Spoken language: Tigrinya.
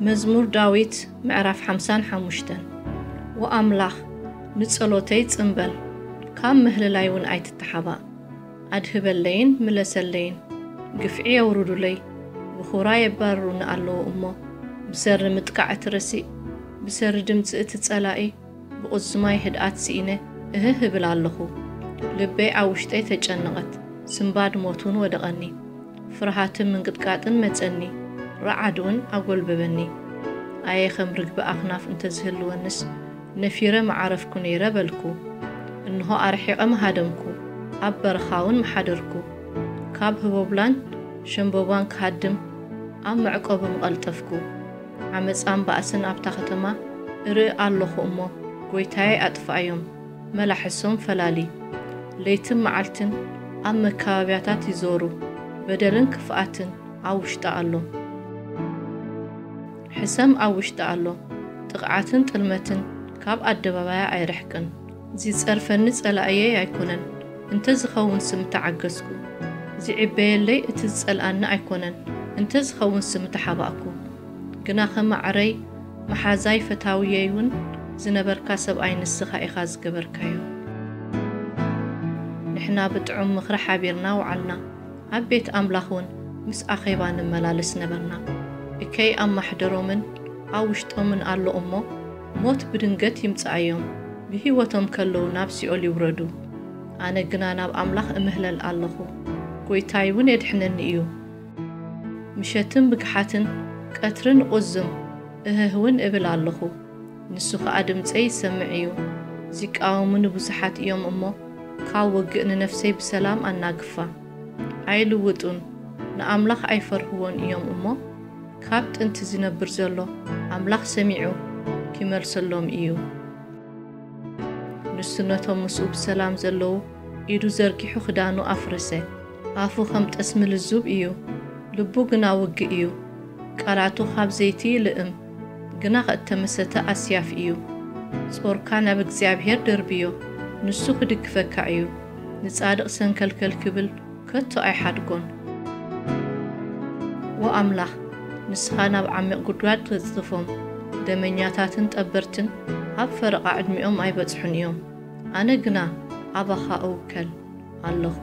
መዝሙር ዳዊት ምዕራፍ ሓምሳን ሓሙሽተን። ወኣምላኽ፣ ንጸሎተይ ጽምበል፣ ካብ ምህልላይ እውን ኣይትተሓባእ። ኣድህበለይን ምለሰለይን። ግፍዒ የውርዱለይ፣ ብኹራ የባርሩኒ ኣለዉ እሞ፣ ብሰሪ ምጥቃዕ እቲ ረሲእ፣ ብሰሪ ድምጺ እቲ ጸላኢ፣ ብቕዝማይ ህድኣት ስኢነ እህህ እብል ኣለኹ። ልበይ ኣብ ውሽጠይ ተጨነቐት፣ ስምባድ ሞት እውን ወደቐኒ። ፍርሃትን ምንቅጥቃጥን መጸኒ፣ ረዓድ እውን ኣጎልበበኒ። ኣየ ከም ርግቢ ኣኽናፍ እንተ ዝህልወንስ፣ ነፊረ ምዓረፍኩ ነይረ በልኩ። እንሆ ኣርሒቐ ምሃደምኩ፣ ኣብ በረኻ እውን ምሓደርኩ። ካብ ህቦብላን ሸምቦባን ክሃድም፣ ኣብ መዕቆቢ ምቐልጠፍኩ። ዓመጻን ባእስን ኣብታ ከተማ እርኢ ኣለኹ እሞ፣ ጐይታየ ኣጥፍኣዮም፣ መላሕሶም ፈላሊ። ለይትን መዓልትን ኣብ መካበብያታት ይዞሩ፣ በደልን ክፍኣትን ኣብ ውሽጣ ኣሎ። ሕሰም ኣብ ውሽጣ ኣሎ፣ ጥቕዓትን ጥልመትን ካብ ኣደባባያ ኣይርሕቅን። ዚጸርፈኒ ጸላእየይ ኣይኮነን፣ እንተ ዝኸውን ስም ተዓገስኩ። ዚዕበየለይ እቲ ዝጸልኣኒ ኣይኮነን፣ እንተ ዝኸውን ስም ተሓባእኩ። ግናኸ ማዕረይ፣ መሓዛይ፣ ፈታውየይ እውን ዝነበርካ ሰብኣይ ንስኻ ኢኻ ዝገበርካዮ። ንሕና ብጥዑም ምኽሪ ሓቢርና ወዓልና፣ ኣብ ቤት ኣምላኽ እውን ምስ ኣኼባ ንመላለስ ነበርና። እከይ ኣብ ማሕደሮምን ኣብ ውሽጦምን ኣሎ እሞ፣ ሞት ብድንገት ይምጽኣዮም፣ ብህይወቶም ከለዉ ናብ ሲኦል ይውረዱ። ኣነ ግና ናብ ኣምላኽ እምህለል ኣለኹ፣ ጐይታይ እውን የድሕነኒ እዩ። ምሸትን ብግሓትን ቀትርን እቕዝም እህህ እውን እብል ኣለኹ። ንሱ ኸኣ ድምጸይ ይሰምዕ እዩ። ዚቃወሙኒ ብዙሓት እዮም እሞ፣ ካብ ውግእ ንነፍሰይ ብሰላም ኣናግፋ። ኣይልውጡን፣ ንኣምላኽ ኣይፈርህዎን እዮም እሞ፣ ካብ ጥንቲ ዚነብር ዘሎ ኣምላኽ ሰሚዑ ኪመልሰሎም እዩ። ንሱ ነቶም ምስኡ ብሰላም ዘለዉ ኢዱ ዘርጊሑ ክዳኑ ኣፍረሰ። ኣፉ ኸም ጠስሚ ልዙብ እዩ፣ ልቡ ግና ውግእ እዩ። ቃላቱ ኻብ ዘይቲ ይልእም፣ ግና ኸእተመሰተ ኣስያፍ እዩ። ጾርካ ናብ እግዚኣብሄር ደርብዮ፣ ንሱ ኽድግፈካ እዩ። ንጻድቕ ሰንከልከል ክብል ከቶ ኣይሓድጎን። ወኣምላኽ፣ ንስኻ ናብ ዓሚቕ ጒድጓድ ተጽድፎም፣ ደመኛታትን ጠበርትን ኣብ ፈረቓ ዕድሚኦም ኣይበጽሑን እዮም። ኣነ ግና ኣባኻ እውከል ኣለኹ።